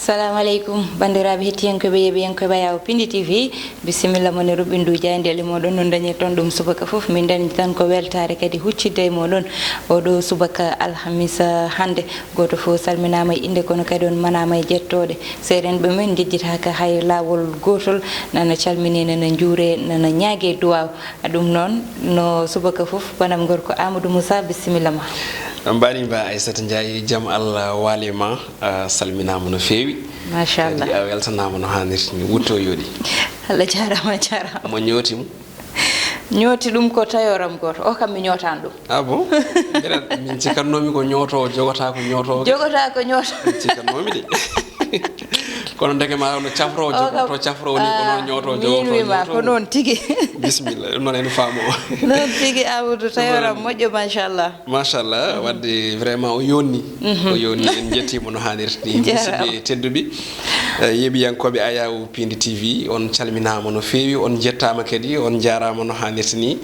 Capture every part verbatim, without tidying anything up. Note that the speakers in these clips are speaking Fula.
Salamu aleykum, banndiraaɓe hettiyankooɓe, yeeɓiyankooɓe Ayaw Pindi T V. Bisimilla mon e ruɓɓindu jaayndeeli mooɗon, no dañirton ɗum subaka fof. Min dañi tan ko weltaare kadi huccitde e mooɗon oɗo subaka alhamisa hannde. Gooto fof salminaama e innde, kono kadi on manaama e jettooɗe. Seerenɓe men njejjitaaka hay laawol gootol, nana calminee, nana njuuree, nana ñaagee duwaaw. Ɗum noon, no subaka fof, banam gorko Amadou Moussa, bisimilla ma. Mbaɗi ba Aissata Ndiaye, jam Allah waale ma, a salminaama no feewi. Machallah. Kadi a weltanaama no haanirta ni, wutto yooɗi. Allah jaaraama, jaaraama. Mo ñooti mo? Ñooti ɗum ko tayoram gooto, o kam mi ñootaani ɗum. Ah bon? Mbeɗa, min cikatnoomi ko ñootoowo jogata ko ñootoowo. Jogata ko ñootoowo. Min cikatnoomi de. Kono ndeke ma no cafroowo O kam, jogotoo cafroowo ni, ko noon ah, ñootoowo min jogotoo wi ma, ñootoowo. Ko noon tigi. Bisimilla, ɗum noon ene faamoo. Noon tigi, Amadou, tayoram moƴƴo, machallah. Machallah, wadde vraiment o yonni. O yonni, en njettiima no haanirta ni. Jaaraama. Musidɓe tedduɓe, eh, yeeɓiyankooɓe Ayaw Pindi T V, on calminaama no feewi, on njettaama kadi, on njaaraama no haanirta ni.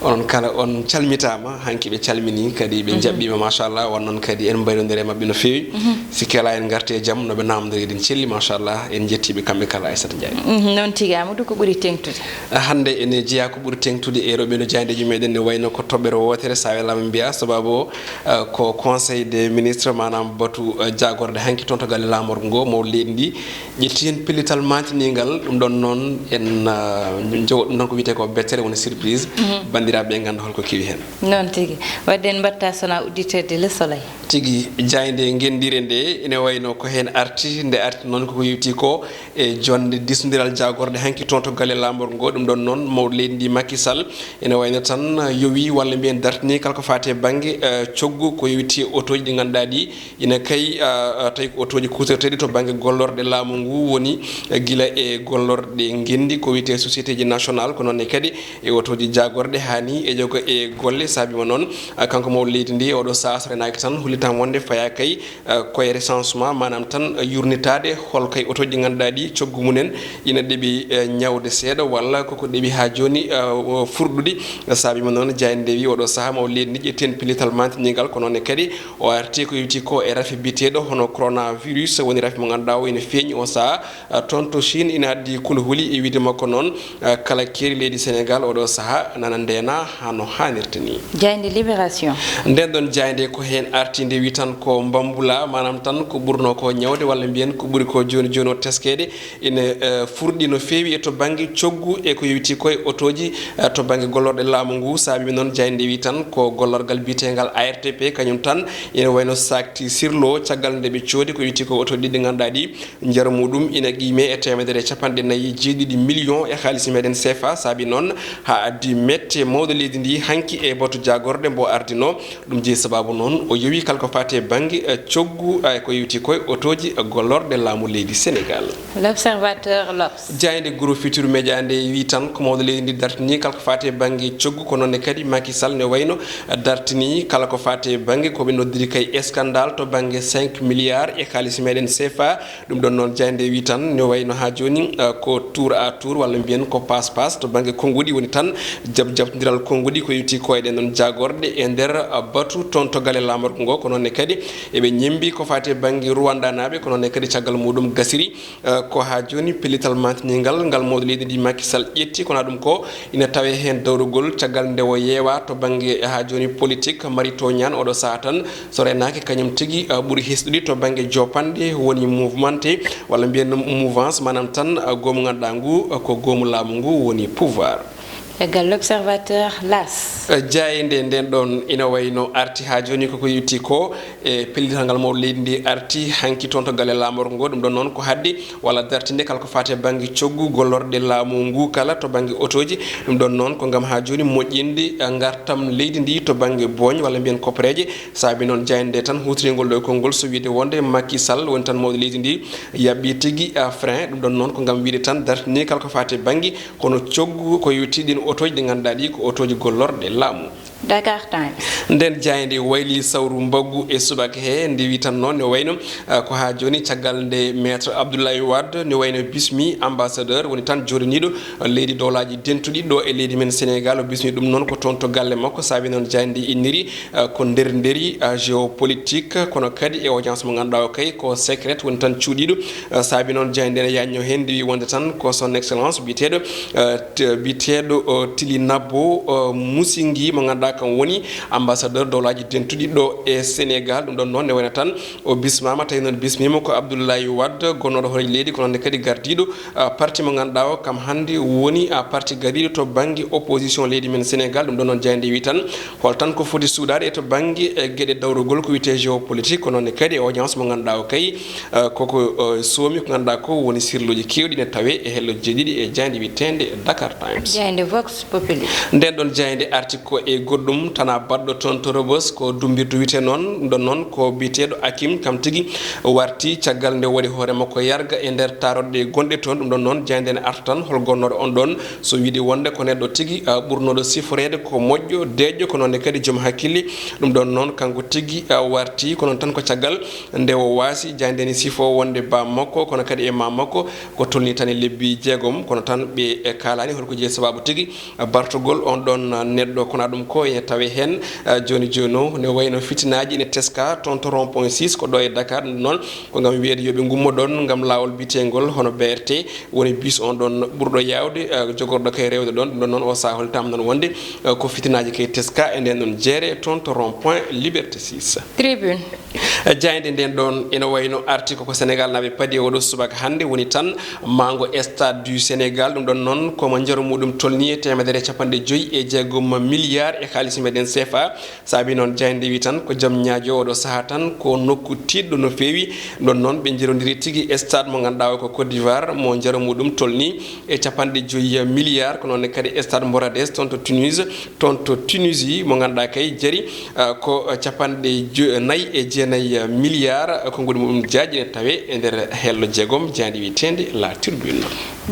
Onon kala on calmitaama, hanki ɓe calmini, kadi ɓe njaɓɓiima, machallah, won noon kadi en mbayrondiri e maɓɓe no feewi. Si kala en ngarti e jam, no ɓe naamndori eɗen celli, machallah, en njettiiɓe kamɓe kala Aissata Ndiaye. Mhm, noon tigi, Amadou, ko ɓuri teeŋtude? Ah, hannde ene jeyaa ko ɓuri teeŋtude e rewɓe no jaayndeeji meɗen, ne wayno ko toɓɓere wootere, sa welaama mbiya, sababu o, ah, ko Conseil des ministres, maanaam batu, ah, jaagorde hanki toon to galle laamorgo ngo, mawɗo leydi ndi, ƴetti heen pellital maantiniingal, ɗum ɗoon noon en, ah, njowo ɗum noon ko wiyetee ko bettere, woni surprise. Mhm. Banndiraaɓe ɓe ngannda holko kewi heen. Noon tigi. Wadde en mbaɗta sona udditorde Le Soleil. Tigi, jaaynde ngenndiire nde ene wayno ko heen arti, nde arti noon koko yewti ko e jonnde diisondiral jaagorde hanki toon to galle laamorgo ngo. Ɗum ɗoon noon mawɗo leydi ndi Macky Sall ene wayno tan yowi walla mbiyen dartini kala ko faati e bannge, eh, coggu ko yewti e otooji ɗi ngannduɗaa ɗi ina kay, ah, ah, tawi ko otooji kuutorteeɗi to bannge gollorɗe laamu ngu woni, eh, gila e gollorɗe ngenndi ko wiyetee société ji national, ko noon ne kadi e otooji jaagorɗe haa ni e jogo e golle. Saabi mo noon, ah, kanko mawɗo leydi ndi oɗo sahaa so renaaki tan hollitam wonde fayaa kay, ah, ko e recensement, maanaam tan, ah, yurnitaade hol kay otooji ɗi ngannduɗaa ɗi coggu mumen ina ɗeɓi, eh, ñawde seeɗa walla koko ɗeɓi haa jooni, ah, o furɗude. Saabi mo noon jaaynde nde wi oɗo sahaa mawɗo leydi ndi ƴetti heen pellital maantiniingal, ko noon ne kadi o arti ko yewti ko e rafi biyeteeɗo hono coronavirus, woni rafi mo ngannduɗaa o ene feeñi o sahaa, ah, toon to Chine, ina addi kulhuli e wiyde makko noon, ah, kala keeri leydi Sénégal oɗo sahaa nana ndeena haa no haanirta ni. Jaaynde Libération. Nden ɗoon jaaynde ko heen arti nde wi tan ko mbambula, maanaam tan ko ɓurno ko ñawde walla mbiyen ko ɓuri ko jooni jooni o teskeede, ina, eh, furɗi no feewi e to bannge coggu e ko yewti ko e otooji, eh, to bannge gollorɗe laamu ngu. Saabi noon jaaynde wi tan ko gollorgal biyeteengal A R T P, kañum tan ina wayno sakti sirlo caggal nde ɓe coodi ko yewti ko otooji ɗi ngannduɗaa ɗi njaru muɗum ina qiime e teemedere e capanɗe nayi e jeeɗiɗi million e haalisi meɗen C F A. Saabi noon haa addi mette mawɗo leydi ndi hanki e batu jaagorɗe mbo ardino. Ɗum jeyi sababu noon o yowi kala ko faati e bannge, eh, coggu, eh, ko yewti ko e otooji, eh, gollorɗe laamu leydi Sénégal. L'Observateur, L'Obs. Jaaynde Groupe Futurs Médias nde wi tan ko mawɗo leydi ndi dartini kala ko faati e bannge coggu, ko noon ne kadi Macky Sall ne wayno, eh, dartini kala ko faati e bannge ko ɓe noddiri kay scandale to bannge cinq milliards e haalisi meɗen C F A. Ɗum ɗoon noon jaaynde wi tan ne wayno haa jooni, eh, ko tour à tour walla mbiyen ko passe passe to bannge konnguɗi, woni tan jab-, jabtondiral konnguɗi ko yewti ko e ɗen ɗoon jaagorɗe e nder, eh, batu toon to galle laamorgo ngo. Ko noon ne kadi eɓe ñemmbi ko faati e bannge Rwandanaaɓe, ko noon ne kadi caggal muɗum gasiri, eh, ko haa jooni pellital maantiniingal ngal mawɗo leydi ndi Macky Sall ƴetti, ko na ɗum ko ina tawee heen dawrugol caggal nde o yeewa to bannge haa jooni politique. Mary Teuw Niane oɗo sahaa tan so renaaki kañum tigi, ah, ɓuri hisɗude to bannge jopanɗe woni mouvementé walla mbiyen ɗum mouvance, maanaam tan, ah, goomu ngannduɗaa ngu, ah, ko goomu laamu ngu woni pouvoir. Caggal L'Observateur, L'As. Eh, jaaynde nden ɗoon ina wayno arti haa jooni koko yewti ko e pellital ngal mawɗo leydi ndi arti hanki toon to galle laamorgo ngo. Ɗum ɗoon noon ko haɗde walla dartinde kala ko faati e bannge coggu gollorɗe laamu ngu kala to bannge otooji. Ɗum ɗoon noon ko ngam haa jooni moƴƴinde, eh, ngartam leydi ndi to bannge booñ walla mbiyen koppereeje. Saabi noon jaaynde nde tan huutoringol ɗo e konngol so wiyde wonde Macky Sall woni tan mawɗo leydi ndi yaɓɓi tigi, eh, frein. Ɗum ɗoon noon ko ngam wiyde tan dartini kala ko faati e bannge kono coggu ko yewti ɗiin otooji ɗi ngannduɗaa ɗi ko otooji gollorɗe laamu. Dakar Times. Nden jaaynde wayli sawru mbaggu e subaka he, nde wi tan noon ne wayno, ah, ko haa jooni caggal nde Maître Abdoulaye Wade ne wayno bismi ambassadeur woni tan jooɗiniiɗo leydi Dowlaaji Dentuɗi ɗo e leydi men Sénégal. O bismi ɗum noon ko toon to galle makko, saabi noon jaaynde inniri, ah, ko nder nderi, ah, géopolitique, kono kadi e audience mo ngannduɗaa o kay ko secret woni tan cuuɗiiɗo. Eh, saabi noon jaaynde ene yaajno heen, nde wi wonde tan ko son excellence biyeteeɗo, eh, t-, biyeteeɗo, eh, Tili Nabbo, eh, Musingi, mo ngannduɗaa kam woni ambassadeur Dowlaaji Dentuɗi ɗo e Sénégal. Ɗum ɗon noon ne wayno tan o bismaama, tawi noon bismiima ko Abdoulaye Wade, gonnooɗo hooreejo leydi, kono noon kadi gardiiɗo, eh, parti mo ngannduɗaa o, kam hannde woni, ah, parti gariiɗo to bannge opposition leydi men Sénégal. Ɗum ɗon noon jaaynde wi tan, hol tan ko foti suuɗaade e to bannge, eh, geɗe dawrugol ko wiyetee géopolitique, kono noon kadi e audience mo ngannduɗaa o kay, eh, koko, eh, soomi ko ngannduɗaa ko woni sirluuji keewɗi ne tawee e hello jeeɗiɗi e jaaynde wiyeteende Dakar Times. Jaaynde Vox Populi. Nden ɗon jaaynde arti ko e goɗɗum, tanaa baɗɗo toon to Rebeuss, ko dummbirdu wiyetee noon, ɗum ɗon noon ko biyeteeɗo Hakim, kam tigi warti caggal nde waɗi hoore makko yarga e nder taaroɗe gonɗe toon. Ɗum ɗon noon jaaynde ne arta tan hol gonnooɗo on ɗon, so wiide wonde ko neɗɗo tigi, ah, ɓurnooɗo siforeede ko moƴƴo, deeƴƴo, ko noon ne kadi joom hakkille. Ɗum ɗon noon kanko tigi, ah, warti, ko noon tan ko caggal nde o waasi, jaaynde ne sifo wonde baam makko, kono kadi e maam makko, ko tolnii tan e lebbi jeegom, kono tan ɓe, eh, kaalaani hol ko jeyi sabaabu tigi, ah, bartugol on ɗon, ah, neɗɗo. Kono ɗum ko ene tawee heen, ah, jooni jooni o, ne wayno fitinaaji ene teskaa toon to rond point six, ko ɗo e Dakar. Ɗum noon ko ngam wiyeede yo ɓe ngummo ɗon ngam laawol biyeteengol hono B R T, woni bus on ɗon ɓurɗo yaawde, eh, jogorɗo kay rewde ɗon. Ɗum ɗon noon o sahaa hollitaa noon wonde, eh, ko fitinaaji kay teska e nden ɗon jeere toon to rond point Liberté six. Tribune. Eh, jaaynde nden ɗon ene wayno arti ko, ko Sénégal naaɓe padi e oɗo subaka hannde woni tan maango Stade du Sénégal. Ɗum ɗon noon ko mo njaru muɗum tolni e teemedere e capanɗe joyi e jeegom milliard e kaalis meɗen C F A. Saabi noon jaaynde wi tan ko jam ñaajo oɗo sahaa tan ko nokku tiiɗɗo no feewi. Ɗon noon ɓe njerondiri tigi e stade mo ngannduɗaa o ko Côte d'Ivoire, mo njaru muɗum tolni e capanɗe joyi milliard. Ko noon ne kadi e stade Moradès toon to Tunis, toon to Tunisie, mo ngannduɗaa kay jari, ah, ko capanɗe jo-, nayi e jeenayi milliard. Ko ngoni muɗum jaaji ne tawee e nder hello jeegom, jaaynde wiyeteende La Tribune.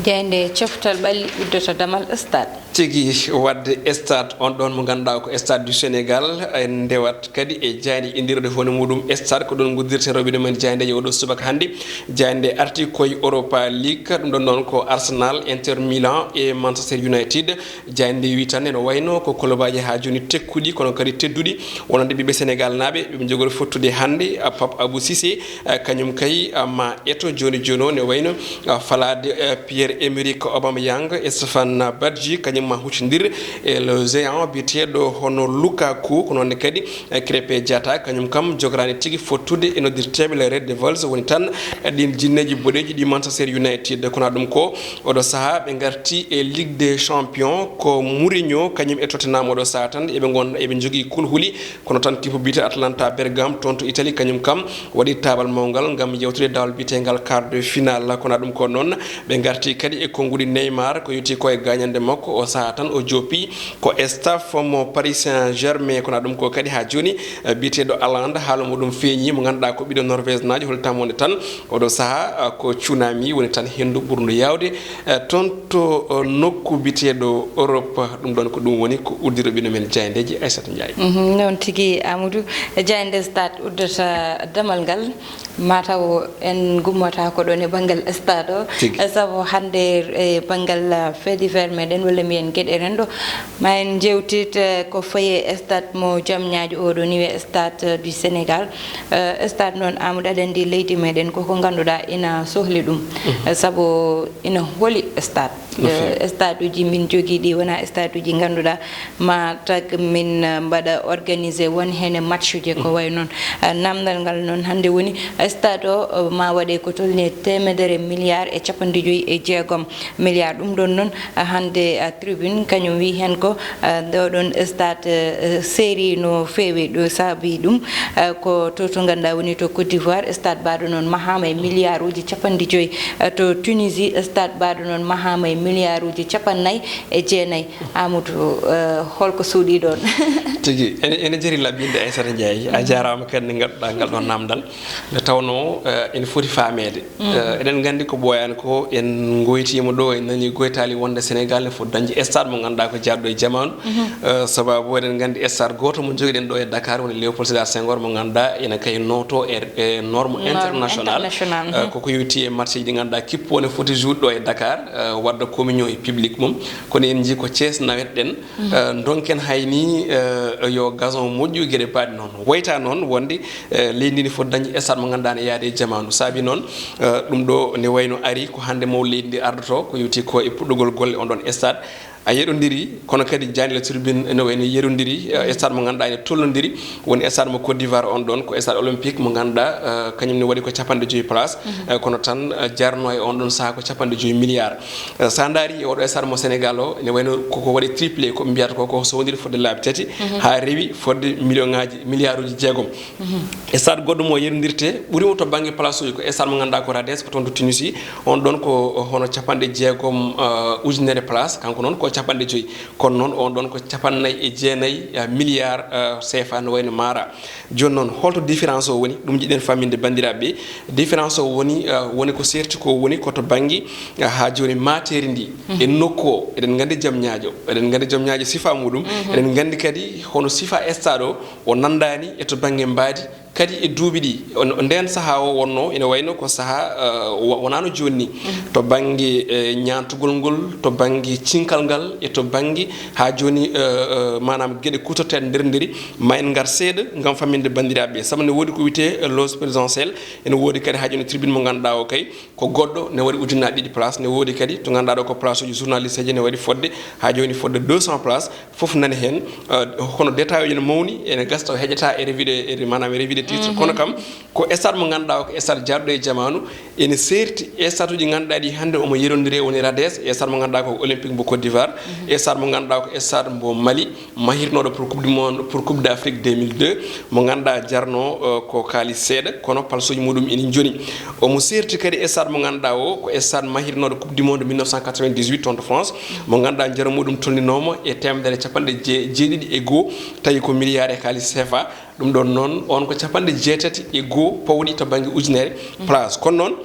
Jaaynde coftal ɓalli uddata damal stade. Tigi waɗde stade on ɗon mo ngannduɗaa ko Stade du Sénégal, en ndewat kadi e jaaynde inndirde hono muɗum stade, ko ɗon nguddirten rewɓe men jaayndeeji oɗo subaka hannde. Jaaynde arti koye Europa League, ɗum ɗon noon ko Arsenal, Inter Milan e Manchester United. Jaaynde wi tan ene wayno ko kolobaaji haa jooni tekkuɗi, kono kadi tedduɗi, wonande ɓiɓɓe Sénégal naaɓe, ɓe njogori fottude hannde, a Pape Abou Cissé, a kañum kay, a ma eto jooni jooni o ne wayno, a falaade, a Pierre-Emerick Aubameyang, Stéphane Badji, kañum ma huccondir e le géant biyeteeɗo hono Lukaku, ko noon ne kadi, a Krépin Diatta, kañum kam jogoraani tigi fottude e noddirteeɓe les Red Devils, woni tan, a ɗiin jinneeji boɗeeji ɗi Manchester United. Kono ɗum ko oɗo sahaa ɓe ngarti e Ligue des Champions, ko Mourinho, kañum e Tottenham oɗo sahaa tan eɓe ngon-, eɓe njogii kulhuli. Kono tan kippu biyete Atalanta Bergame toon to Italie, kañum kam waɗi taabal mawngal ngam yewtude dawal biyetengal quart de finale. Kono ɗum ko noon, ɓe ngarti kadi e konnguɗi Neymar, ko yowti ko e gaañande makko, o sahaa tan o joppi ko e staff mo Paris Saint-Germain. Kono ɗum ko kadi haa jooni, eh, biyeteeɗo Haaland, haala muɗum feeñi, mo ngannduɗaa ko ɓiɗɗo Norvège naajo, hollitaa mo wonde tan oɗo sahaa, eh, ko tsunami woni tan henndu ɓurndu yaawde, eh, toon to, eh, nokku biyeteeɗo Europe. Ɗum ɗon ko ɗum woni ko uddiroɓe men jaayndeeji, Aissata Ndiaye. Mhm, noon tigi, Amadou. Jaaynde Stade uddata damal ngal, mataw en ngummotaako ɗoon e banngal stade o. Tigi. Sabu hannde e banngal, ah, fait divers meɗen, walla mbiyen geɗe renndo, ma en njeewtit, eh, ko fayi e stade mo jam ñaajo oɗo ni wiyee Stade du Sénégal. Eh, stade noon, Amadou, aɗa anndi leydi meɗen koko ngannduɗaa ina sohli ɗum. Mhm. Eh, sabu ina holi stade. No feewi. Eh, stade uji min jogii ɗi wonaa stade uji ngannduɗaa ma tag min, eh, mbaɗa organisé won heen e match uji ko wayi noon. Eh, namdal ngal noon hannde woni, eh, stade o, eh, ma waɗe ko tolni e teemedere milliard e capanɗe joyi e jeegom milliard. Ɗum ɗon noon, eh, hannde, eh, tribune kañum wi heen ko, eh, ɗo ɗon stade, eh, seeri no feewi. Ɗo saabi ɗum, eh, ko to, to ngannduɗaa woni to Côte d'Ivoire, stade baɗo noon mahaama e milliard uji capanɗe joyi. Eh, to Tunisie, stade baɗo noon mahaama e milliard uji capannayyi e jeenayi. Amadou, eh, holko suuɗii ɗoon? Tigi, ene, ene jari laɓɓinde, Aissata Ndiaye. A jaaraama kadi nde ngadduɗaa ngal ɗoon namdal. Nde tawnoo, eh, ene foti faameede. Mm. Eh, eɗen nganndi ko ɓooyaani ko en Goytiima ɗo, en nanii goytaali wonde Sénégal ne foti dañde stade mo ngannduɗaa ko jaarɗo e jamaanu. Eh, sababu eɗen nganndi stade gooto mo njogiɗen ɗo e Dakar woni Léopold Sédar Senghor mo ngannduɗaa ene kay nooto e, e norme international. International. Eh, koko yowiti e match ji ɗi ngannduɗaa kippo ne foti joude ɗo e Dakar, eh, wadda communion e public mum. Kono en njii ko Thiès nawetɗen. Eh, ndonken hay ni, eh, yo gazon moƴƴu, geɗe baaɗe noon. Wayta noon wonde, eh, leydi ndi ne foti dañde stade mo ngannduɗaa ne yaade e jamaanu. Saabi noon, eh, ɗum ɗo ne wayno ari ko hannde mo leydi ndi ardoto, ko yowiti ko e puɗɗogol golle on ɗon stade. A yeɗondiri, kono kadi jaandi la tribune ene wayno yeɗondiri, eh, stade mo ngannduɗaa ene tollondiri, woni stade mo Côte d'Ivoire on ɗon, ko stade olympique mo ngannduɗaa, eh, kañum ne waɗi ko capanɗe joyi place, eh, kono tan, eh, jarno e on ɗon saha ko capanɗe joyi milliard. Eh, sa ndaari e oɗo stade mo Sénégal o, ene wayno koko waɗi triplé, ko ɓe mbiyata ko, ko sowndiri fodde laabi tati, ha rewi fodde million ngaji, milliard uji jeegom. E stade goɗɗo mo yerondirte, ɓuri mo to bangge place uji, ko stade mo ngannduɗaa ko Rades, ko toon to Tunisie. On ɗon ko hono capanɗe jeegom, eh, ujunere place, kanko noon ko capanɗe joyi. Kono noon on ɗon ko capannayyi e jeenayi, eh, milliard, eh, C F A no wayno Mara. Jooni noon, holto différence o woni? Ɗum jiɗen faaminde banndiraaɓe ɓe. Différence o woni, eh, woni ko serti ko woni ko to bannge, eh, haa jooni maateeri ndi. E nokku o, eɗen nganndi Jam Ñaajo. Eɗen nganndi Jam Ñaajo sifa muɗum. Eɗen nganndi kadi hono sifa stade o, o nanndaani e to bannge mbaadi. Kadi e duuɓi ɗi, on, ndeen sahaa o wonnoo, ene wayno ko sahaa, eh, wo-, wonaano jooni ni. To bannge, eh, ñaantugol ngol, to bannge cinkal ngal, e to bannge haa jooni, eh, eh, maanaam geɗe kuutorteeɗe nder nderi, ma en ngar seeɗa ngam faaminde banndiraaɓe ɓe. Sabu ne woodi ko wiyetee, eh, loge présidentielle, ene woodi kadi haa jooni tribune mo ngannduɗaa o kay, ko goɗɗo ne waɗi ujunnaaje ɗiɗi place, ne woodi kadi to ngannduɗaa ɗo ko place uji journaliste ji ne waɗi fodde, haa jooni fodde deux cents place, fof nani heen, eh, kono détail uji ne mawni, ene gasa taw heƴata e revue de, e, maanaam e revue de titre. Kono kam, ko stade mo ngannduɗaa o ko stade jaarɗo e jamaanu, ene seerti e stade uji ngannduɗaa ɗi hannde omo yerondiri, woni Rades, e stade mo ngannduɗaa ko olympique mbo Côte d'Ivoire, e stade mo ngannduɗaa ko stade mbo Mali, mahirnooɗo pour coupe du monde, pour coupe d'Afrique deux mille deux, mo ngannduɗaa jarno, eh, ko kaalis seeɗa, kono place uji muɗum ene njoni. Omo seerti kadi e stade mo ngannduɗaa o, ko e stade mahirnooɗo coupe du monde mille neuf cent quatre-vingt-dix-huit toon to France, mo ngannduɗaa njaru muɗum tolninooma e teemedere capanɗe je-, jeeɗiɗi e goo, tawi ko milliard e kaalis C F A. Ɗum ɗon noon, on ko capanɗe jeetati e goo pawɗi to bannge ujunere place. Kono noon,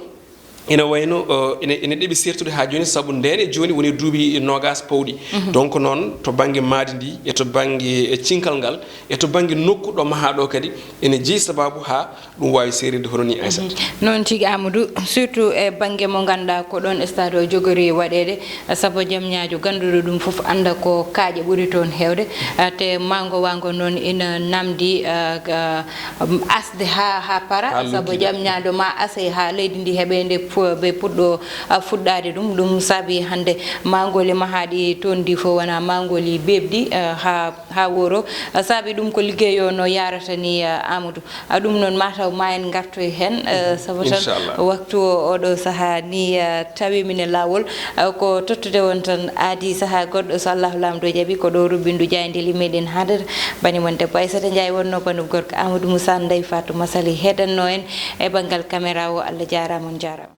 ene wayno, eh, ene, ene ɗeɓi seertude haa jooni, sabu ndeen e jooni woni duuɓi noogas pawɗi. Donc noon, to bannge maadi ndi, e to bannge, eh, cinkal ngal, e to bannge nokku ɗo mahaa ɗo kadi, ene jeyi sababu haa ɗum waawi seerirde hono ni, Aissata. Noon tigi, Amadou, surtout e bannge mo ngannduɗaa ko ɗoon stade o jogori waɗeede, sabu Jam Ñaajo gannduɗo ɗum fof annda ko kaaƴe ɓuri toon heewde. Ah, te maango waango noon ina namdi, ah, ga, um, asde haa, haa para, sabu Jam Ñaajo ma ase haa leydi ndi heɓe nde fu-, ɓe puɗɗo, ah, fuɗɗaade ɗum. Ɗum saabi hannde maangooli mahaaɗi toon ndi fof wona maangooli beeɓɗi, ah, haa, haa wooro. Ah, saabi ɗum ko liggey o no yaarata ni, ah, Amadou. A ɗum noon mataw ma en ngartoy heen, eh, sabu tan waktu o, oɗo sahaa ni, eh, tawi min e laawol. Eh, ko tottude won tan aadi sahaa goɗɗo, so Allahu Laamɗo jaɓi, ko ɗo rubbindu jaayndeeli meɗen haadata. Bani mon debbo Aissata Ndiaye wonno, banu gorko Amadou Moussa, Ndeye Fatou Massaly heedanno en e banngal caméra o. Allah jaaraama, on jaaraama.